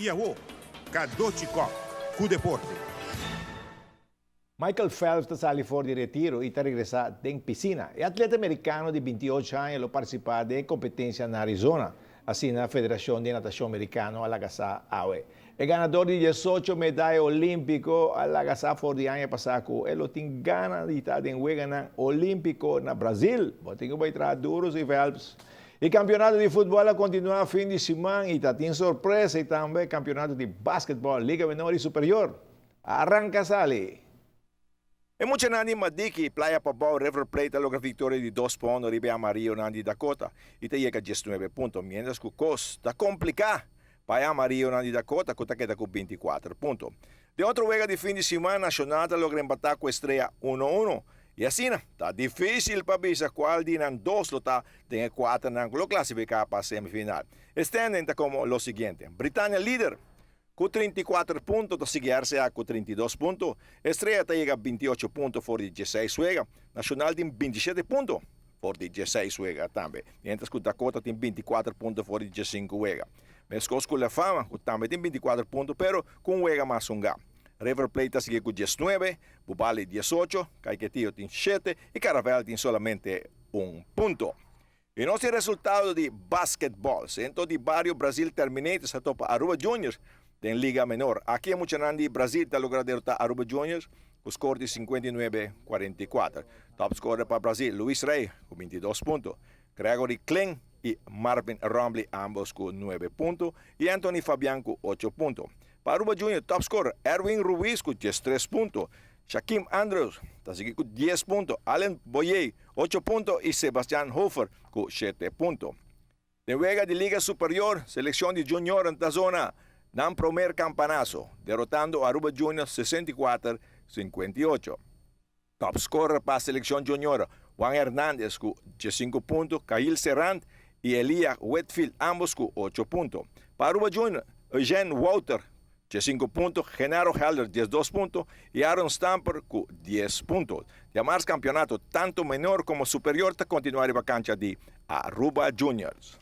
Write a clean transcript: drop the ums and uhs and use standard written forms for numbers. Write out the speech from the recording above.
Y awo, Cadochi Kock cu deporte. Michael Phelps ta sali for di retiro y ta regresa den piscina. E atleta Mericano di 28 aña lo participa den competencia na Arizona. Asina Federacion di Natacion Mericano a laga sa awe. E ganador di 18 medaya olimpico a laga sa for di aña pasa cu e lo tin gana di ta den Weganan Olimpico na Brasil. Bo tin cu bay traha duro si, Phelps. E campeonato di futbol a continua fin di siman y ta tin sorpresa y tambe campeonato di basketball, Liga Menor y Superior. Arranca sali! E muchanan di Madiki, Playa Pabou, River Plate a logra victoria di 2-1 riba Amarillo di Dakota y ta yega 19 punto, mientras cu cos ta complica pa Amarillo di Dakota, cu ta keda cu 24 punto. Den otro wega di fin di siman, Nacional ta logra empata cu Estrella 1-1. Y asina, ta dificil pa bisa cual di nan dos lo ta den cuater nan lo clasifica pa semifinal. Standing ta como lo siguiente: Britannia lider cu 34 punto, ta sigui RCA cu 32 punto. Estrella ta yega 28 punto for di 16 wega. Nacional tin 27 punto for di 16 wega tambe. Mientras cu Dakota tin 24 punto for di 15 wega. Mescos cu La Fama, cu tambe tin 24 punto, pero cu un wega mas hunga. River Plate ta sigui cu 19, Bubali 18, Caiquetio tin 7 y Caravel tin solamente un punto. Y nos resultado di basketball. Centro di Bario Brasil Terminators a topa Aruba Juniors den Liga Menor. Aki muchanan di Brasil ta logra derota Aruba Juniors cu score di 59-44. Top scorer pa Brasil, Luis Rey, cu 22 punto. Gregory Kling y Marvin Romley, ambos cu 9 punto. Y Anthony Fabian cu 8 punto. Pa Aruba Junior, top scorer Erwin Ruiz cu 13 punto. Shaquem Andrews ta sigui cu 10 punto. Allen Boyer, 8 punto. Y Sebastian Hofer cu 7 punto. Den wega di Liga Superior, seleccion di Junior ta zona nan prome campanazo, derotando Aruba Junior 64-58. Top scorer pa seleccion Junior, Juan Hernandez cu 5 punto, Kyle Serrant y Elia Whitfield, ambos cu 8 punto. Pa Aruba Junior, Eugene Walter, 5 punto, Genaro Helder, 12 punto y Aaron Stamper cu 10 punto. Diamars campeonato, tanto menor como superior, ta continua riba cancha di Aruba Juniors.